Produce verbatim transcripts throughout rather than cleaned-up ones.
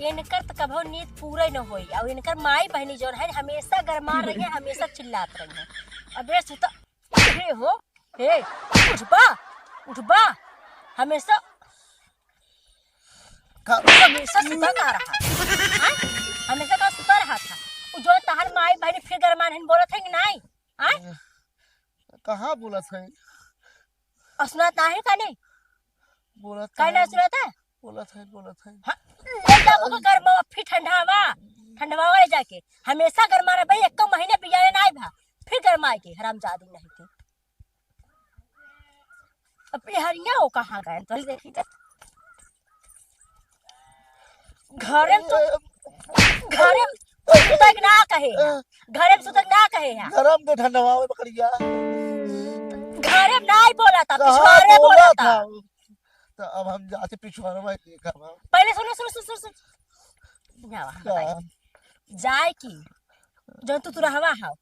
इनकर त कभो नींद पूरे न होई। और इनकर माई बहनी जौन है, हमेशा गरमात रही है, हमेशा चिल्लात रही है। अबे सुता, हे हो, हे, उठबा, उठबा, हमेशा, का? हमेशा सुता का रहा, हाँ? हमेशा का सुता रहा था। उ जो तहार माई बहनी फिर गरमान है, बोलत है कि नाहीं? हाँ? कहाँ बोलत है? और सुनात नाहीं का नहीं? बोलत काहे है। ना सुनात है? बोलत है, बोलत है। हाँ, ले जाओ ओकर गरमावा, फिर ठंडावा, ठंडवावा ले जाके। हमेशा गरमा रहे भाई, एको महीना बियाने नाहीं भा, फिर गरमाए के, हरामजादी नहीं के। अब बिहरिया हो कहाँ गए? चल देखी तो। घरे में तो, घरे में सुतक ना कहे है। घरे में सुतक ना कहे है। गरम के ठंडवा में पकड़िया। घरे में नाहीं बोला था, कहाँ पिछवारे बोला बोला था। था? तो अब हम जाते पिछवारे में देखा हम। पहले सुनो, सुनो, सुनो, सुनो, सुनो। जावा, हम का? बताई। जाए की, जौन तुतुरहवा हौ।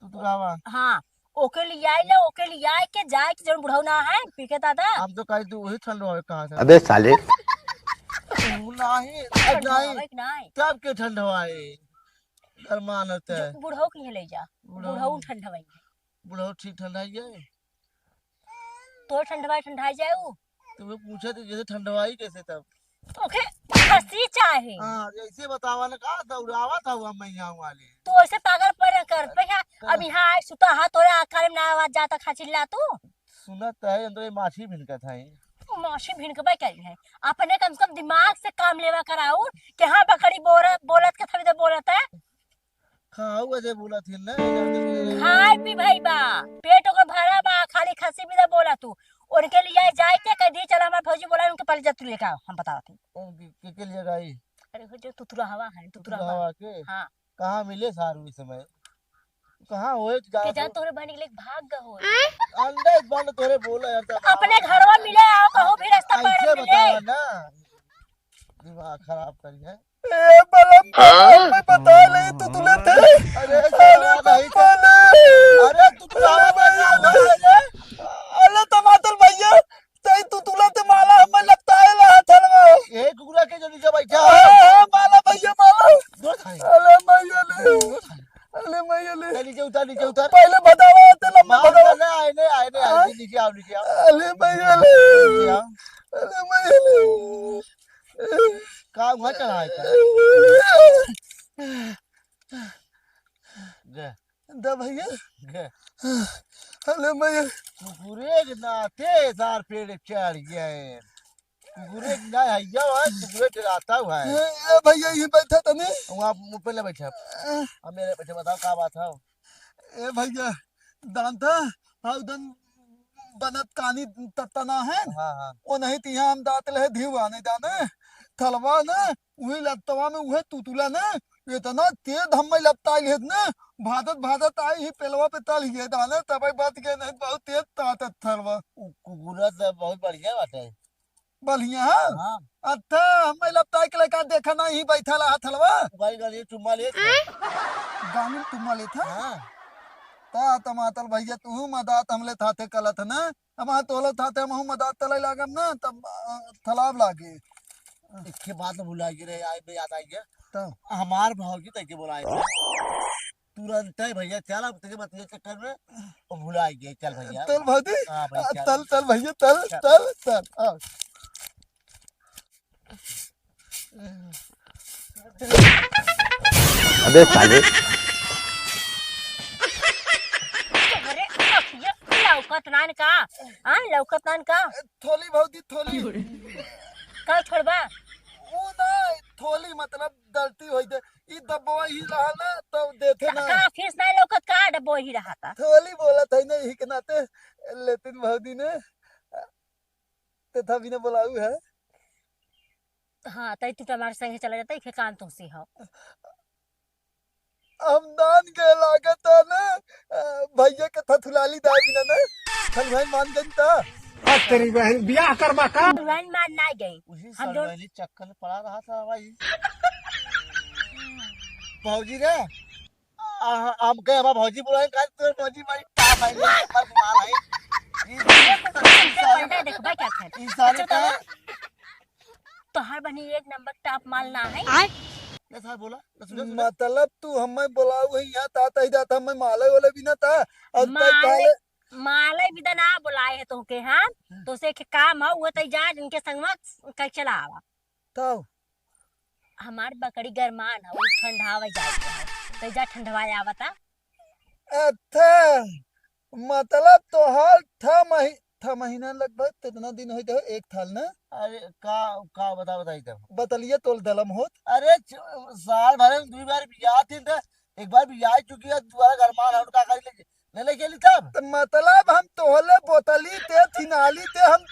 तुतुरहवा? हाँ, ओके लियाई ले, ओके लियाई के जाए के जौन बुढ़ऊ ना है, पी के दादा। हम तो कही तू वही ठंड होवे कहा था। अबे साले। तू नाही, अब ठंड नाही। होवे कि नाही? तब के ठंड होवे? गरमान होता है। जो बुढ़ऊ के ले जा। बुढ़ऊ। बुढ़ऊ ठंड होवे। बुढ़ऊ ठीक ठंड आई है। तो ठंडवा ठंडा जाए उ। तो वो पूछा तो जैसे ठंडवाई कैसे तब? ओके, खसी चाहे। हाँ, ऐसे बतावा ना का दौड़ावा था हुआ मैं यहाँ वाले। तू ऐसे पागल पर कर, पे है। कर। अब यहाँ आए सुता हा, तोरे आकार में ना आवाज जाता खा चिल्ला तू। सुनत है, अंदर ये माछी भिनकत है। माछी भिनकबे करी है। अपने कम से कम दिमाग से काम लेवा कराऊ कि हाँ बकरी बोरा-, बोलत के थवी तो बोलत है। खाऊ ऐसे बोला थी ना, जाते थे। खाए पी भाई बा, पेट ओकर भरा बा, खाली खसी भी दे बोला तू। उनके लिए जाए के कह दी, "चल हमार भौजी बोला, उनके पहले जा तू लेके आओ, हम बतावत हई।" ओ, के, के, के लिए गई? अरे हो जो तुतुरा हवा है, तुतुरा तुतुरा हवा। हवा के? हाँ। कहाँ मिले सारू इस समय? कहाँ होए जा के जान तोहरे बहन के लेके भाग गए हो। अंडे बंद तोरे बोला यार, तो अपने घरवा मिले आओ, कहूँ भी रास्ता पार ऐसे मिले। बतावा ना। दिमाग खराब करी है। ए, बलम, हाँ? मैं बता नहीं, तू तुले थे। अरे, अरे, साला नहीं, बलम। अरे, तू तो आवाज नहीं आ रहा है। अरे, टमाटर भैया, तई तू तुला ते माला हमें लपटाए ला हथवा। ए, कुकुरा के जो नीचे बैठा हाँ, है। हाँ, माला भैया, माला। दो थाई। अरे, भैया ले। दो थाई। अरे, भैया ले। नीचे उतार, नीचे उतार। पहले बतावा, ते लंबा मार बतावा। ना, आए ने, आए ने, आए ने, हाँ? नीचे आओ, नीचे आओ। अरे, भैया ले। नीचे आओ। अरे, भैया ले। का हुआ चढ़ाए का? दे। दे भैया। दे। अरे भैया। कुकुरे के नाते सार पेड़ चढ़ गए। कुकुरे के ना हैया है, कुकुरे डराता हुआ है। ए, ए भैया, ये बैठा तनी। वहाँ मुँह पे ले बैठा। ए। अब मेरे बैठे बताओ का बात है? ए भैया, दान था, हाउ दन बनत कानी तत्तना है। हाँ, हाँ। ओ नहीं तिहा हम दात ले धीवा नहीं दाने। थलवा ने, उही लत्तवा में उहे तुतुला ने, इतना तेज हम्मे लपटाई लेत ने, भादत भादत आई ही पेलवा पे तल ही दाने, तबे बात के नहीं बहुत तेज तातत थलवा। उ कुकुरा तो बहुत बढ़िया बाटे। बढ़िया है? हाँ। अच्छा, हम्मे लपटाई के लइका देखा ना ही बैठा ला थलवा। भाई गाली चुम्मा लेत है। गाली चुम्मा लेत है? हाँ। ता टमाटर भैया तू मदात हमले थाते कलत ना। अब हाँ, तोहला थाते हमहूँ मदात तलाई लागब ना, तब, अ, थलाब लागे। एक बात भुला गई रे, आज में याद आई है। तो? हमार भौजी तैके बोलाए थे। तुरंत है भैया, चल अब तेरे बतिया चक्कर में, वो भुला गए, चल भैया। चल भौजी, हाँ भाई, आ, चल। चल, चल भैया, चल, चल। चल, चल, आ। अबे साले। अरे, अखिया लौकत नान का? हाँ, लौकत नान का? थोली भौजी, थोली। का छोड़बा? वो ना, थोली मतलब गलती होई दे। ई दबवा ही रहा ना, तब देथे ना। का खीस ना लौकत का, डब्बो ही रहा था। थोली बोलत है नहीं, ही के नाते लेतिन भौजी ने। ते था बिना बोलाऊ है। हाँ, तई तू तो हमारे संगे चला जाता, इखे काम तुमसे हो। हम दान के लागत है ना, अ, भैया के थथुलाली दाई बिना ना, खलवाई मान गई ता। आ तेरी बहन, ब्याह करबा का? खलवाई मान ना गई। उसी हम दोनों सड़वैली चक्कर में पड़ा रहा था भाई। भौजी रे, आ, हम कहे, हमार भौजी बुलाए, काहे तोर भौजी बड़ी टाप है, ये हमार माल है। ये ये तो तुमसे पहले देखबा क्या था? ई सारे अच्छा, का तो तोहार बहन एक नंबर टॉप माल ना है। आय। ले साहब बोला, ले सुना, सुना। मतलब तू हमें बोलाऊ है यहाँ ता, तही जाता हमें माले वाले भी ना ता। और तई माले, काले माले भी दा ना बोलाए है तोहके, हाँ? हम्म। तो से एक काम है, वो तई जा, इनके संगवा कई चला आवा। तब? हमार बकरी गरमान है, वो ठंडावे जाए के है। तई जा ठंडवाए आवता। अच्छा, मतलब तोहार छ मही-, छ महीना लगभग कितना दिन होई तो एक थाल ना? अरे का, का बता, बताई तब। बतलिए तोल दलम होत। अरे च-, साल भरे में दुई बार बियाह थी त एक बार बियाह चुकी है, दोबारा गरमान है, का करी ले, ले, ले गेली तब? त मतलब हम तोहले बोतली ते, थिनाली ते हम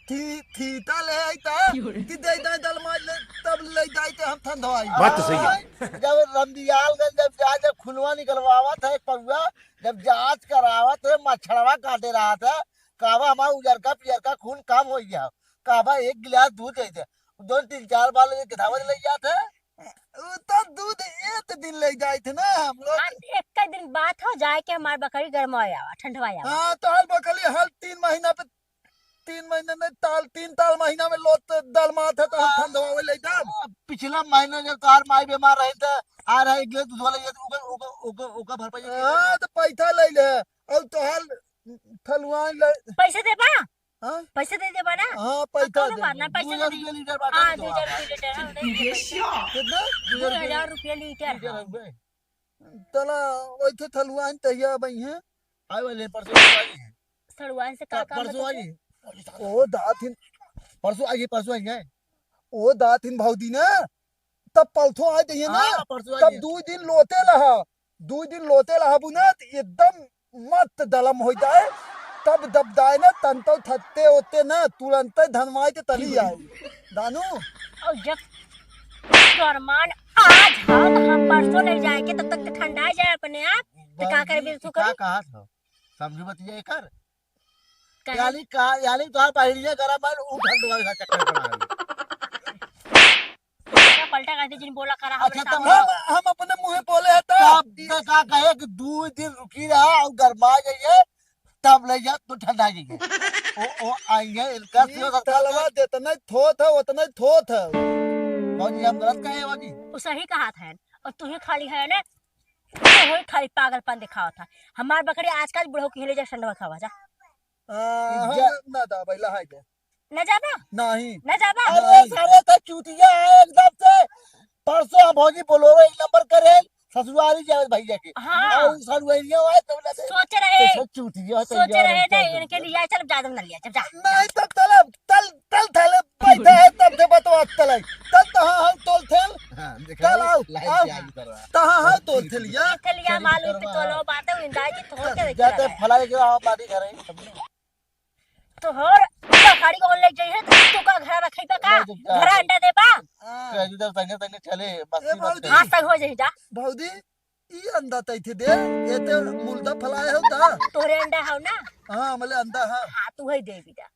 थी-, थीता ले आई ता, कि दे दे दलमा ले, तब ले जाई ते हम ठंडवाई। बात तो सही है। जब रंदियालगंज जब जा, जब खुलवा निकलवावत है एक पौआ, जब जांच करावत है, मच्छरवा काटे रहत है, कहबा हमार उजरका पियरका खून कम हो गया, कहबा एक गिलास दूध दे दे, दो तीन चार बार लेके धावा ले जात है। उ तो दूध एक दिन ले जाए थे ना हम लोग। हाँ, एक का दिन बात हो जाए कि हमार बकरी गरमाए आवा, ठंडवाए आवा। हाँ, तो हर बकरी हर तीन महीना पे, तीन महीने में ताल, तीन ताल महीना में लोत दलमात है तो हम हाँ। ठंडवावे ले जाब। पिछला महीना जब तोहार माई बीमार रही त आ रहे एक गिलास दूध वाला, ये ओकर, ओकर, ओकर, ओकर भरपाई ये हाँ, तो पैसा ले ले। और तोहार थलुआन ले। पैसा देबा? हाँ? पैसा दे देबा ना? हाँ, तो पैसा कौनो दे बात ना, दे। पैसा दे दे। दू हजार रुपया लीटर बाटे हाँ, तो। दू हजार रुपया लीटर, हाँ, दे दे पैसा। कितना? दू हजार रुपया लीटर, लीटर हाँ। हउवे। तला, वैसे थलुआन तहिया अबई हैं। आए वाले हैं, परसों आए हैं। सड़ुआन से का का काम परसों बताइए? आइए। ओ दातिन। परसों आइए, परसों आइए। ओ दातिन भौजी ना, तब परसों आ जाइए ना, हाँ, परसों तब आइए। दू दिन लोते रहा, दू दिन लोते रहा बुना, त एकदम मत दलम हो जाए, तब दब दाए ना, तंतो थत्ते होते ना, तुरंते धनवाई के तली आए। दानू। और जब गरमान आज हो, तो हम परसों ले जाए के, तब तक तो ठंडा जाए अपने आप, तो का बस करबे जी, तू का करी? कहा था? समझू बतिया एकर? काहे? यानी का, यानी तोहार बहिनिया गरम है, उ ठंड वाला चक्कर पड़ा है। उल्टा पलटा कहते जिन बोला करा, अच्छा, हमरे तब सामने। हम, हम अपने मुंहे बोले हैं तो। तब तो का कहे कि दू दिन रुकी रहा और गरमा जाइए, तब ले जा तो ठंडा जाइए। ओ, ओ, आइए, इनका ये सिवा सरकार तलवा जितना थोथ है, उतना थोथ है। बाबूजी, हम गलत कहे हैं, बाबूजी? वो सही कहा था, और तू ही खाली है ना, तू ही खाली पागलपन दिखावा था। हमार बकरी आजकल बुढ़ऊ की हेले जा, ठंडवा खावा जा। आ, हम इज्जत ना दा भाई, लहाई दे। ना जाबा? नहीं। ना जाबा? अरे नहीं। सारे तो चूतिया है एकदम से। परसों हम भौजी बोलोरो एक नंबर करे, ससुरारी जावे भैया के। हाँ। और ससुरारिया आए तो ना दे। सोच रहे। तो सब चूतिया है, सोच तैयार रहे है, नहीं, चल इनके दे। लिए चल, ज्यादा ना लिया, चल जा। नहीं तो चल, चल, चल, चल, बैठे हैं, तब से बतवा चले। चल, तो हाँ, हाँ, तोल थेल। हाँ, देखा चल, ले, आओ, लाइट आओ। से आगे कर रहा है। तो हाँ, हाँ, तोल थेल, या। ये थेल या मालूम पे तोलो बात है, इंदा जी, तो होते चल, जाते फलाई के आओ, बात ही करें। तोहर बकरी को ले जाई है, तू का घर रखई बा का? नहीं, तो क्या घर है? अंडा देबा? हाँ। कह दे, तंगे, तंगे चले, मस्ती ए, मत भौजी। कर। हाँ, सही हो जाई जा। भौजी, ई अंडा तैथे दे, ये ते मुर्दा फलाए हो ता? तोहरे अंडा हो ना? हाँ, हमले अंडा है। हाँ, तू है दे बेटा।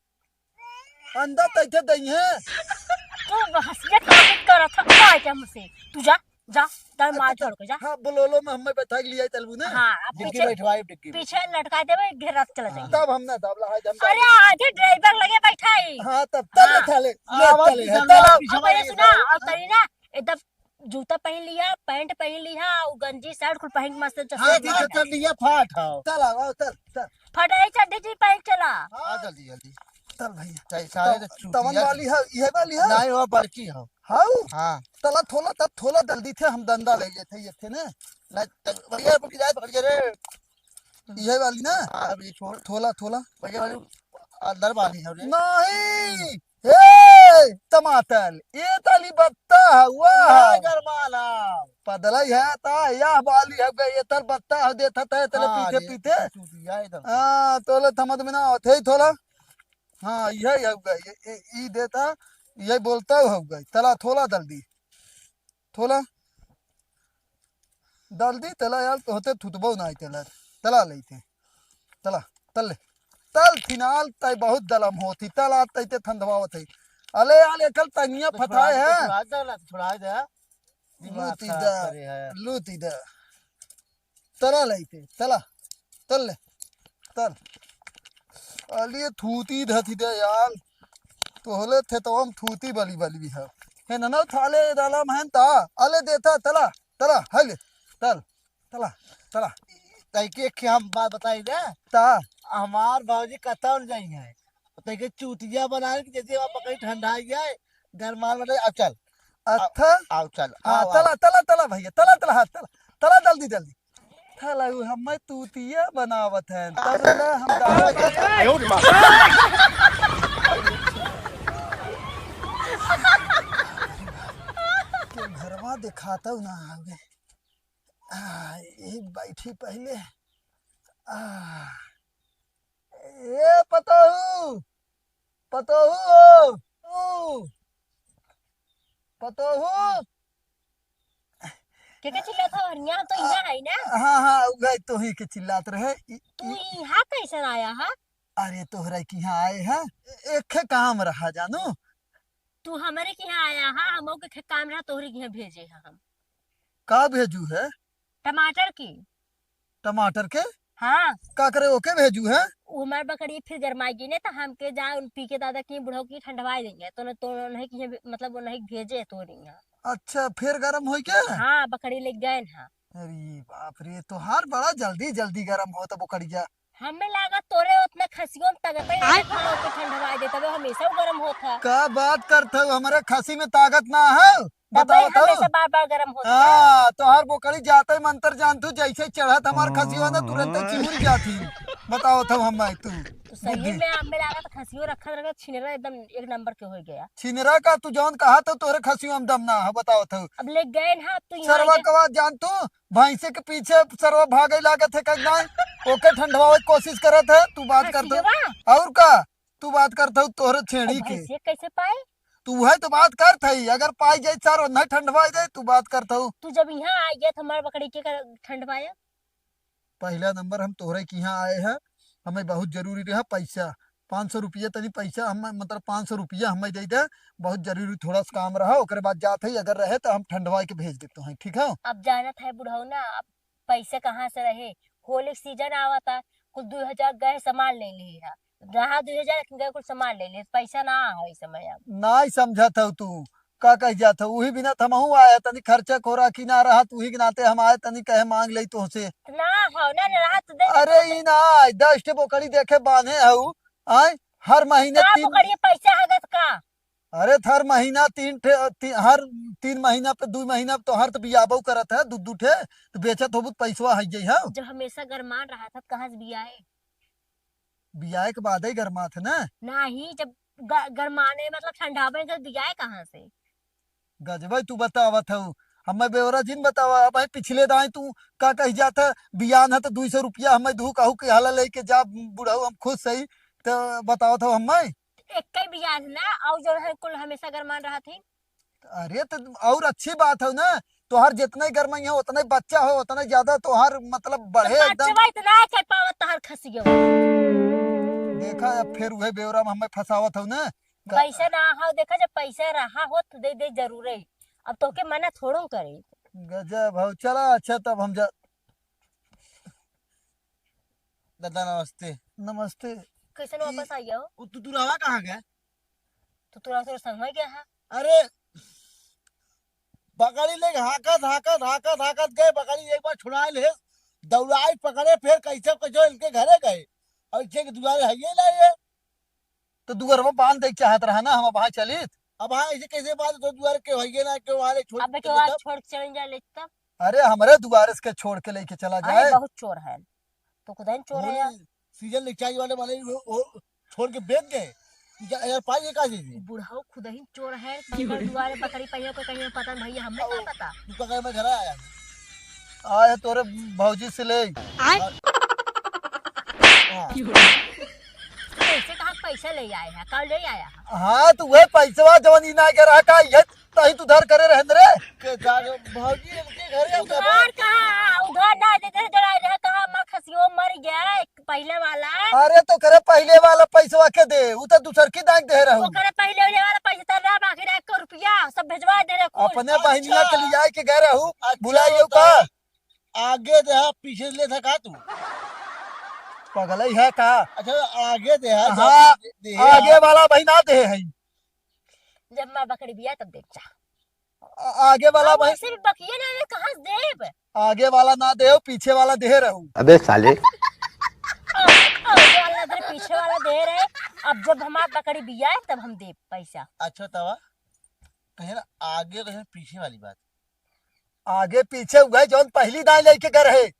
अंडा तैथे दई है। तू हंसिया का करत है, का है हमसे? तू जा। जा, तार मार छोड़ के जा। हाँ, बोलोलो में हमें बैठा के लिया चलबू ना। हाँ, अब डिग्गी पीछे, बैठवाई, डिग्गी में। पीछे लटका देबे, घेरा के चला जाई। तब हम ना दाब लहाई, हम अरे, दाब। आगे ड्राइवर लगे बैठाई। हाँ, तब, तब हाँ। ले थाले, ले आवाज थाले, पीछे तब। अब पीछे अब ये वाले सुना, हैं। अब तनी ना, एकदम जूता पहन लिया, पैंट पहन लिया, और गंजी शर्ट कुल पहन के मस्त हाँ, चश्मे ठीक है, लगा। चल लिया, फाट, हाँ। चल, आओ, चल, चल। फटाई चड्ढी जी पहन चला। हाँ, जल्दी, जल्दी। चल भैया। चाहे सारे तब, तो चूतिया तवन वाली है, ये वाली है? नहीं, वो बड़की है। हाउ? हाँ। तला थोला, तब थोला दल दी थे, हम दंदा ले लेते ये थे ना। नहीं, तब भैया, पकड़ जाए, पकड़ के रे। ये वाली ना? हाँ, अब ये छोड़। थोला, थोला। भैया वाली अंदर वाली है रे। नहीं, हे, टमाटर, ये ताली बत्ता हुआ। ये गरमाला। पदलाई है ता, या बाली है गई, ये तर बत्ता हो देता था, तले हाँ, पीते, ये पीते। चूतिया है इधर। हाँ, तोले थमद में ना होते ही थोला। हाँ, यही हो गई, ये, ये, ये देता, यही बोलता हो गई। तला थोला दल दी। थोला। दल दी, तला यार, तो होते थुतबो ना आई तला। तला लेते। तला, तल ले। तल फिनाल तय बहुत दलम होती, तल आत तय ते थंधवावत है। अले यार, एकल तंगिया तो फटाए है। थोड़ा दे, थोड़ा दे। दिमाग लूटी खराब दा, करे है। लूटी दा। तला लेते, तला। तल ले, तल। अले थूती धती दे यार। तोहले थे तो हम थूती बली बली भी है। हे ननौ थाले दाला महन ता, अले देता, तला, तला, हले, तल, तला, तला। तैके एक हम बात बताई दे। ता। हमार भौजी कतौ न जाई है। तैके चूतिया बना के जैसे वहाँ पकड़ी ठंडा जाए, गरमाल बने, अब चल। अच्छा। आओ, चल, हाँ, आओ, तला, आओ। तला, तला भैया, तला, तला, हाँ, तला, तला, जल्दी, जल्दी। थलऊ हमें तूतिया बनावत हैं, तब ले हम दाल बनाई। आयो रे माँ। के घरवा दिखाता ना आवे। आ, ये बैठी पहले। आ, ए पतोहू, पतोहू, ओ, पतोहू। के के चिल्लात हो? हरिया तो इहाँ है ना? हाँ, हाँ, उहे तोही के चिल्लात रहे। इ-, तू इ- इहाँ कैसन आया हा? अरे, तोहरा के यहाँ आए हैं, एक काम रहा जानू। तू हमरे के यहाँ आया हा, हम ओके खे-, काम रहा, तोहरे के यहाँ भेजे हा हम। का भेजू है? टमाटर के। टमाटर के? हाँ। का करे ओके भेजू है? उ हमार बकरी फिर गरमाई गई ने, तो हमके जा उन पी के दादा की बुढ़ऊ की ठंडवाई देंगे, तो न, तो उन्हें की, मतलब उन्हें भेजे तोरे यहाँ। अच्छा, फिर गरम होई के? हाँ, बकरी ले गए ना। अरे बाप रे, तोहार बड़ा जल्दी जल्दी गरम होत बकरिया। हमें लागत तोरे उतना खसियों में ताकत है, आय। खाओ तो ठंडवाई दे, तबे हमेशा वो गरम होत है। का बात करत हो, हमारे खसी में ताकत ना है? तबे बताओ तो। हमेशा बार बार गरम होत है। हाँ, तोहार बोकड़ी जाते मंत्र जान तू, जैसे चढ़त हमार खसी हो ना, तुरंत चिहुर जाती। बताओ तो हम, मैं तू। तो सही बुद्धि। में हमें लागत खसियों रखत रखत छिनरा एकदम एक नंबर के हो गया। छिनरा का तू जौन कहा तो तोरे खसियों में दम ना है, बताओ तो। अब ले गए ना, अब तू यहाँ सरवा आइए। कवा जान तू, भैंसे के पीछे सरवा भागे लागत है, कहीं ना, ओके ठंडवावे के कोशिश करत है, तू बात करत हो। खसियवा? और का? तू बात करत हो तोहरे छेड़ी अब के। भैंसिया कैसे पाए? तू है तो बात करत है, अगर पाई जाए सरवा नहीं ठंडवाई दे, तू बात करत हो। तू जब यहाँ आ गया तो हमारे बकरी के कर ठंडवाया? पहला नंबर हम तोहरे के यहाँ आए हैं, हमें बहुत जरूरी रहा पैसा, पाँच सौ रुपया तनी पैसा हम, मतलब पाँच सौ रुपया हमें दे दे, बहुत जरूरी थोड़ा सा काम रहा, ओकरे बाद जात है, अगर रहे तो हम ठंडवाई के भेज देते हैं, ठीक है? अब जानत है बुढ़ऊ ना, अब पैसा कहाँ से रहे? होली के सीजन आवता, कुल दू हजार गए सामान ले ली है, रहा दू हजार गए कुल सामान ले ली, पैसा ना है इस समय अब। नाई समझत हऊ तू, का कह जात हऊ, उही बिना त हमहू आए तनी खर्चा खोरा की ना रहत, उही के नाते हम आए तनी कहे मांग ले तोहसे। ना हो ना, ना रहत दे दे अरे तोहसे। ई ना, दस ठे बोकड़ी देखे बांधे हऊ, आए हर महीने का तीन बोकड़ी पैसा हगत का? अरे, हर महीना तीन ठे, ती-, हर तीन महीना पे, दू महीना पे तोहार तो बियाबो करत है, दू, दू ठे, तो बेचत होबू तो पैसवा है जे, हाँ। जब हमेशा गरमान रहा था, कहाँ से बियाए? बियाए के बाद ही गरमात है ना? नहीं, जब ग-, गरमाने, मतलब ठंडावे के बियाए कहाँ से? गजबे तू बतावत हऊ, हमें बेवरा जिन बतावा। अब भाई पिछले दाई तू का कही जात है, बियान है तो दू सौ रुपया हमें दू कहू के हाला लेके जा बुढ़ऊ, हम खुश सही, तो बतावत हऊ हमें। एक ही बियाह ना, और जो है कुल हमेशा गरमान रहत ही। अरे तो और अच्छी बात है ना, तोहर जितने गरमाई है उतने बच्चा हो, उतने ज्यादा तोहर मतलब बढ़े तो एकदम। बच्चवा इतना है कर पावत तोहर खसियो। देखा अब फिर उहे बेवरा में हमें फंसावत हो ना। का- पैसा ना हो, देखा जब पैसा रहा हो तो दे दे जरूर है। अब तोके मना थोड़ो करे। गजब हो, चला अच्छा तब हम जा। दादा नमस्ते। नमस्ते। कैसन ई वापस आ गया हो? उ तू, तू रहा कहाँ गए? तो तोरा, तोरा संग में गया है? अरे, बकरी लेके हाँकत, हाँकत, हाँकत, हाँकत गए, बकरी एक बार छुड़ाए ले, दौड़ाई पकड़े, फिर कैसे, कैसे इनके घरे गए, और इनके दुआरे है ये ना ये। तो दुआरवा बांध दे चाहत रहा ना, हम अब हाँ चलित। अब हाँ, ऐसे कैसे बात, तो दुआरे के है ये ना, के वहाँ ले छोड़ अब के के वहाँ लेता। छोड़ के चल जा ले तब। अरे, हमरे दुआरे से के छोड़ के लेके चला अरे, जाए। बहुत चोर है, तो खुद ही चोर है यार। होली सीजन ले चाय वाले वाले वो, वो छोड़ के बेच गए। या, यार, पाई ये का चीज है? बुढ़ऊ खुद ही चोर है, कि ओकर दुआरे बकरी पाइयो के कहीं पता नहीं भैया, हमें का पता। तू का मैं घर आया? आए तोरे भौजी से ले। आए? हाँ। कैसे कहाँ पैसा ले आए हैं? कल ले आया है? हाँ, तो वह पैसवा जवन इना के रहा का, ये तही तू धर करे रहन रे। के जाने भौजी इनके घरे अब उधार कहाँ? उधार ना देते हैं, जरा यहाँ कहाँ हमार खसियो मर गया है, पहले वाला। अरे तो करे पहले वाला पैसवा के दे, उ तो दूसर की दाग दे रहू। ओकरे पहले वाले वाला पैसा तो ना, बाकी ना एक रुपया, सब भेजवा दे रहे कुल। अपने बहिनिया के अच्छा। लियाए के गए रहू, अच्छा, भुलाइयो तो का? आगे दे, पीछे ले था का तू? पगलई है का? अच्छा, आगे दे, हाँ, दे, दे, आगे वाला भाई ना दे है। जब माँ बकरी बिया तब देख जा। आ-, आगे वाला अब भाई। वैसे भी बकिए ना, मैं कहाँ से देब? आगे वाला ना देव, पीछे वाला दे रहू। अबे साले। आगे वाला ना दे, पीछे वाला दे रहे। अब जब हमार बकरी बियाए, तब हम देब पैसा। अच्छा, तवा कहे ना, आगे कहे पीछे वाली बात। आगे पीछे हुआ है, जौन पहली दाई लेके गए रहे,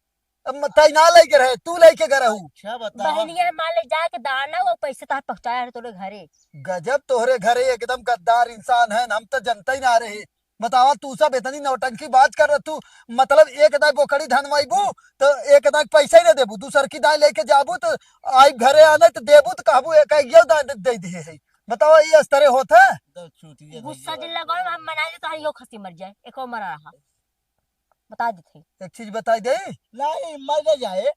अब म-, तई ना लेके रहे, तू लेके गए रहू। अच्छा, बतावा। बहनिया मान ले जाके दाना, वो पैसे तोहार पहुँचाया है तोरे घरे। गजब तोहरे घरे, एकदम गद्दार इंसान है, हम तो जनते ही ना रहे। बतावा, तू सब इतनी नौटंकी बात कर रह तू, मतलब एक दाई बोकड़ी धनवाइबू तो एक दाई पैसा ही ना देबू, दूसर की दाई लेके जाबू तो आई घरे आने तो देबू तो कहबू एक एक दे दे, दे दिए है। बतावा, ये इस तरह होत है? तो चूतिया गुस्सा भैया। जिन लगाओ, हम मना ले तो हर यो खसी मर जाए, एक और मरा रहा। बता देते हैं। एक चीज बताई दे। नहीं, मर ना जाए।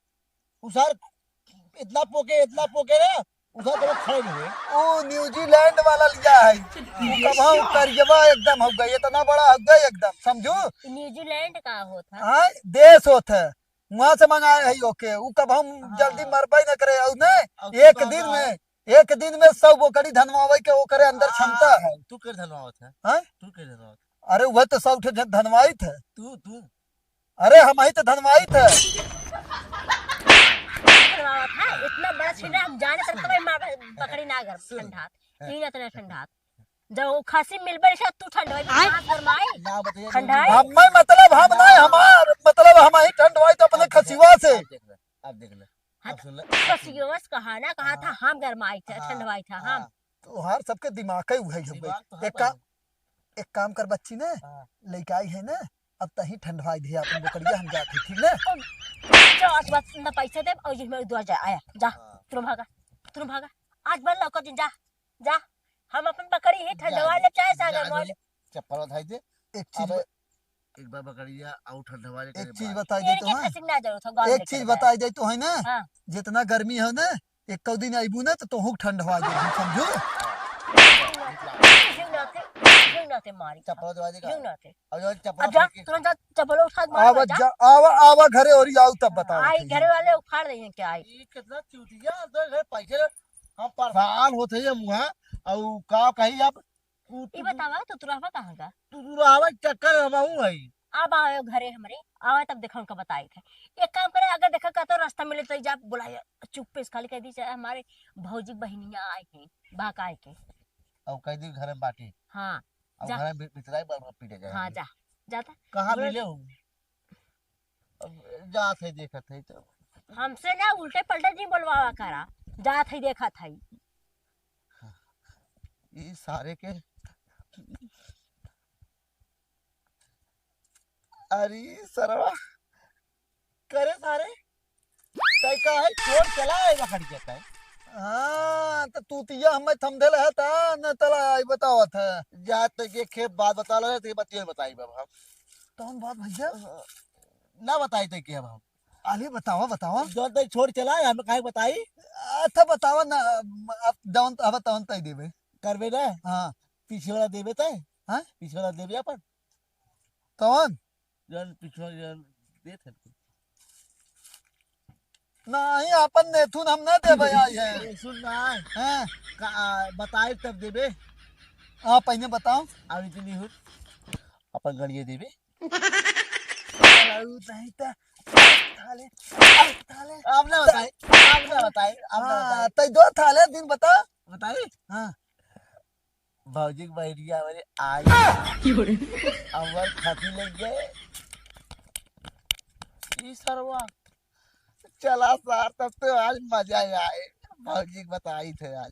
उसार इतना पोके, इतना पोके ना, उसार कबो खड़े नहीं हुए। ओ न्यूजीलैंड वाला लिया है। वो कबहू करियवा एकदम हो गई, इतना बड़ा हो गई एकदम, समझू? न्यूजीलैंड का होत है? हाँ, देश होत है। वहाँ से मंगाए है ओके। वो कबहू हाँ। जल्दी मरबे न करे, और ने अब तू एक कहाँ दिन का में है? एक दिन में सौ बोकड़ी धनवावे के ओकरे अंदर क्षमता है। तू के धनवावत है? हाँ? तू के धनवावत है? अरे, वह तो सौ ठे धन-, धनवाइत है। तू, तू। अरे, हम ही तो धनवाइत है। धनवावत है? इतना बड़ा छिंडा हम जाने तक तो भाई मार बकरी ना घर सुन। ठंडा। हाँ। ई ना इतना ठंडा। जब वो खसी मिलबे रहे, तू ठंडवाई, आय। कहाँ गरमाई? ना बताइए, ठंडाई? हम नहीं, मतलब, हम नहीं, हमार मतलब, हम ही ठंडवाई तो अपने अब देख ले, खसिवा से। अब देख ले, अब देख ले। हाँ, अब तो सुन ले, अब सुन ले। खसिवा से कहा ना, कहा था, हाँ। हम गरमाई थे, हाँ, ठंडवाई था, हाँ। हम। तोहार सबके दिमाग ही उहे हो गई। दिमाग तो है एक का-, पर। एक काम कर बच्ची ने, हाँ। लइका आई है ना, अब तही ठंडवाई दे अपन बोकरिया, हम जात ही, ठीक ना? जो आज बात ना पैसे दे और ये मेरे दुआ जा, आया, जा, हाँ। तुम भागा, तुम भागा, आज बंद लौका दिन, जा। जा, हम अपन बकरी ही जा, ठंडवा जा, ले, चाहे जा, सागर जा, मोल। चप्पल उठाई दे। एक चीज अबे, ब-, एक बार बकरिया आउ ठंडवा ले एक करे चीज बात। बताई दे ये तो, के हाँ? खसिंग ना जरूरत हो, गाँव एक लेके चीज जाए। बताई दे तो, है ना? हाँ। जितना गर्मी है ना, एक दिन अइबू ना, तो तोहू के ठंडवा दे, समझू? यूं नाते, यूं नाते मारी। चप्पल उठवा देगा। यूं नाते। अब जो चप्पल अब जा, उठा के तुरंत जा, चप्पल उठा के मार, आवा जा। जा, आवा, आवा घरे और आऊ तब बताओ आई, ठीक है। घरे वाले उखाड़ देंगे क्या आई? ये कितना चूतिया, अंदर घर पैसे हम परेशान होते हैं मुहा, और का कही अब, उ ई बतावा, तुतुरहवा कहाँ का? तुतुरहवा चक्कर हमहू हई। अब आवे घरे हमरे, आवे तब देखा उनका बताई थे। एक काम करे, अगर देखा कहतो रास्ता मिले तो जा बुलाए, चुप्पे से खाली कह दी, "चाहे हमारे भौजी बहनिया आए हैं, बाक आए के।" अब कह दी घर में बाटी। हाँ, अब जा। घर में भि-, भितराई बार बार पीटे जाए। हाँ, जा, जाता। कहाँ बोला मिले हो? अब जात है, देखत है तो। हमसे ना उल्टे पलटे नहीं बोलवावा करा, जात है, देखत है। ई सारे के, अरे सरवा, करे सारे, तै का है, छोड़ चला है बकरिया तै। हाँ, तो तूतिया हमें थमदेल है ता, न तला आई बतावत है। जा तै के खेप बात बता लो, ते बतिया बताई बाबा हम। कौन बात भैया? ना बताई तै के अब हम। अरे बतावा, बतावा। जौन तै छोड़ चला है, हमें काहे बताई? अच्छा बतावा ना, अब जौन, अब तौन तै देबे। करबे ना? हाँ। पीछे वाला देबे तै? हाँ? पीछे वाला देबे अपन? कौन? जौन पीछे वाला जौन देत है। नहीं, अपन नेथुन हम ना देबे आई है। ए, सुन ना। हाँ। का, आ, बताई तब देबे। हाँ, पहले बताओ। अभी तो नहीं हो। अपन गणिये देबे। अरे, उ नहीं त, थाले, थाले। आप ना बताई, आप ना बताई, आप ना हाँ, बताई। तै दो थाले दिन बता। बताई? हाँ। भौजी के बहरिया हमारे आई। अमर खाती लग गए। ई सरवा। चला सार, तब तो आज मजा आए। भौजी के बताई थे आज।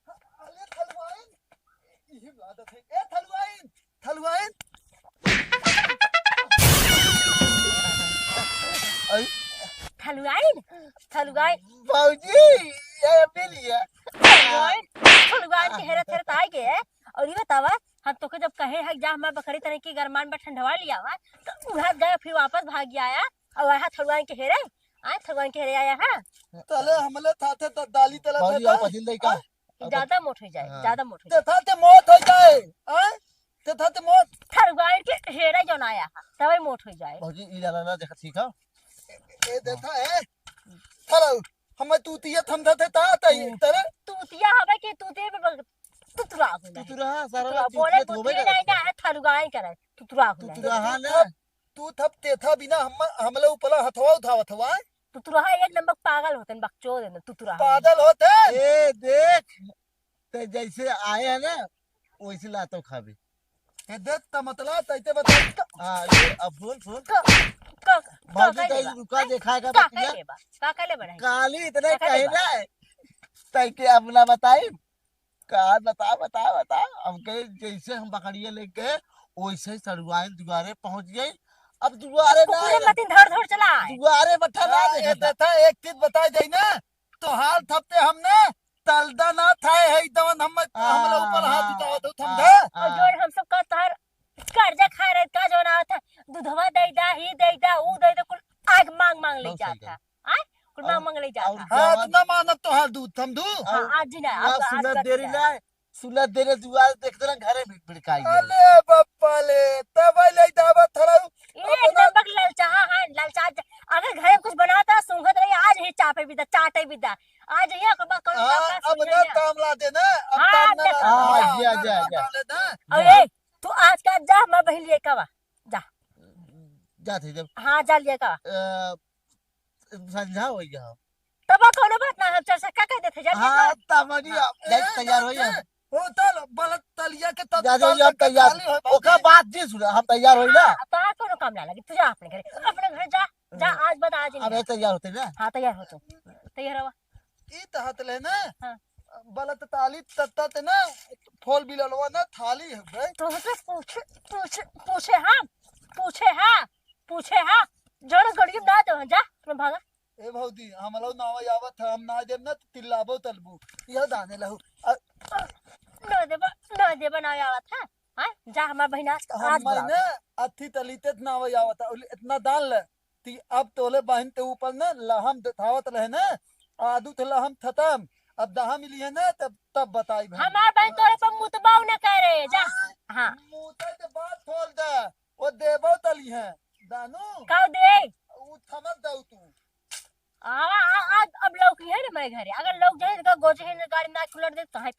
अरे थलवाइन, यही आदत है। ए थलवाइन, थलवाइन। आई। थलवाइन, थलवाइन। भौजी, ये मिल गया। थलवाइन, थलवाइन के हेरत हेरत आ गए। और ये बतावा, हम तोके जब कहे है जा हमार बकरी तने की गरमान में ठंडवा लिया हुआ, तो उधर गए फिर वापस भाग गया आया। और वहाँ थलवाइन के हेरे, आए थलवाइन के हेरे आया है। तले हमले थाते त दाली तले भौजी, थाते। आप पसंद है का? हाँ? कि ज्यादा मोट हो जाए, हाँ। ज्यादा मोट हो ते जाए। थाते मोट हो जाए, हाँ? ते थाते मोट। थलवाइन के हेरे जौन आया है, तबे मोट हो जाए। भौजी, ई डाला ना, देखा, ठीक है? ए, ए, देखा है? थलो, हमें तूतिया थम थाते ता तई, तू- तले। तूतिया हवे कि तूतिया पे बग-, तुतुरा हो। तुतुरहा, सारा तुतुरहा, बोले चुतिया तो होबे बुद्धि करत नहीं ना है। है, थरुगाई करे, तुतुरहा तू होले। तुतुरहा तू ना। थप, तू थप तेथा बिना हम, हमले ऊपला हथवा उठावत हवा। तुतुरहा एक नंबर पागल होते हैं, बकचोद है ना, तुतुरहा। पागल होते हैं। ए, देख, ते जैसे आए हैं ना, वैसे लातो खाबे। ए, देख, त मतला, तैते बता। हाँ, ये अब सुन, सुन। का, का, का भौजी, कहले तैं बा? रुका, हैं? देखाएगा का बतिया। कहले बा? का कहले बा? काली इतने का कहले कहे बा? ना, तैं के अब ना बताई। का बता, बता, बता। अब के जैसे हम बकरिया लेके वैसे ही सड़ुआइन दुआरे पहुँच गई। अब दुआरे ना कुकुरे आए। मतिन धड़ धड़ चला आए। दुआरे बट्ठा ना आ, देखे ये था। देता, एक चीज बताई जाई ना, तोहार थपते हमने तलदा ना थाए है, जवन हम, हमला ऊपर हाथ आ, उठावत हो, आ, समझा? और आ। जोन हम सब का तोहार कर्जा खाए रहे, का जोन आवत है, दूधवा दे दा, ही दे दा, ऊ दे दा, कुल आग मांग मांग ले बहुत सही जात है। कहा। आय? कुल मांग और, मांग ले जात और है। हाँ, जवन तो ना मानब तोहार दूध, समझू? हाँ, और आज ही ना, आज, आज सुनत कर देरी दिया। ना, सुनत देरी दुआर देख देना, घरे भी बिड़काई गई। अले बप्पा ले, तब ले दावा थड़ा एक अपना नंबर ललचा, हाँ, हाँ, ललचा। अगर घरे में कुछ बनाता, सूंघत रही, आज ही चापे बिदा, चाटे बिदा। आज ही ओकर बाद कौन हाँ, काम काज अब सुनिए ना ना। काम ला दे ना, अब हाँ, काम ना देख। ला दे। हाँ, हाँ, जा, ना जा, काम जा। ला दे ना। और जा। ए, तू आज का जा, मैं बहिन लिए कवा। जा। जात है जब। हाँ, जा लिए कवा। अ, संझा हो गया। तब कौनो बात ना, हम चार चक्का कह देते, जा लिए हाँ, कवा। तब नहीं, हाँ। अब जाए ए, तैयार हो जा। जाते। ओ, तल, बलत तलिया के तब जा, जा, तल जा, तक तैयार। खाली हो, ओका बात जी सुना, हम तैयार होई ना। हाँ, तोहार कौनो काम ना लगे, तू जा अपने घरे, अपने घरे जा, जा, हम्म। आज बाद आज ही अब नहीं। ये तैयार होते ना। हाँ, तैयार हो तू। तैयार हवा। ई तहत ले ना, हाँ। बलत ताली तत्ता ते ना, फोल बिललवा ना थाली है बे। तो हमसे पूछे, पूछे, पूछे हाँ, पूछे हाँ, पूछे हाँ। जोर गड़ियम ना दे, जा, अपने भागा। ए भौजी, हमलो नाव आवत है, हम ना देब ना तो तिल्लाबो तलबू। यह दाने लहू। अ, ना देबा, ना देबा, ना आवत है। हाँ, जा हमार बहिन आज, हम आज बुलाओ। मैंने अथी तलीते नाव आवत है, इतना दान ले। ती अब तोले बहिन ते ऊपर ना लहम देखावत रहे ना, आदू थे लहम खत्म। अब दहा मिली है ना, तब, तब बताई भाई। हमार बहिन तोरे पर मुतबाऊ ना करे, जा। हाँ, हाँ। मुते ते बात खोल दे, वो देबो तली है, दानू। का दे? उ थमत जाऊ तू। आ, आ, आ, अब लौकी है ना मेरे घरे। अगर लौक जाए तो गोजे है ना, गाड़ी ना खुलर दे, तो है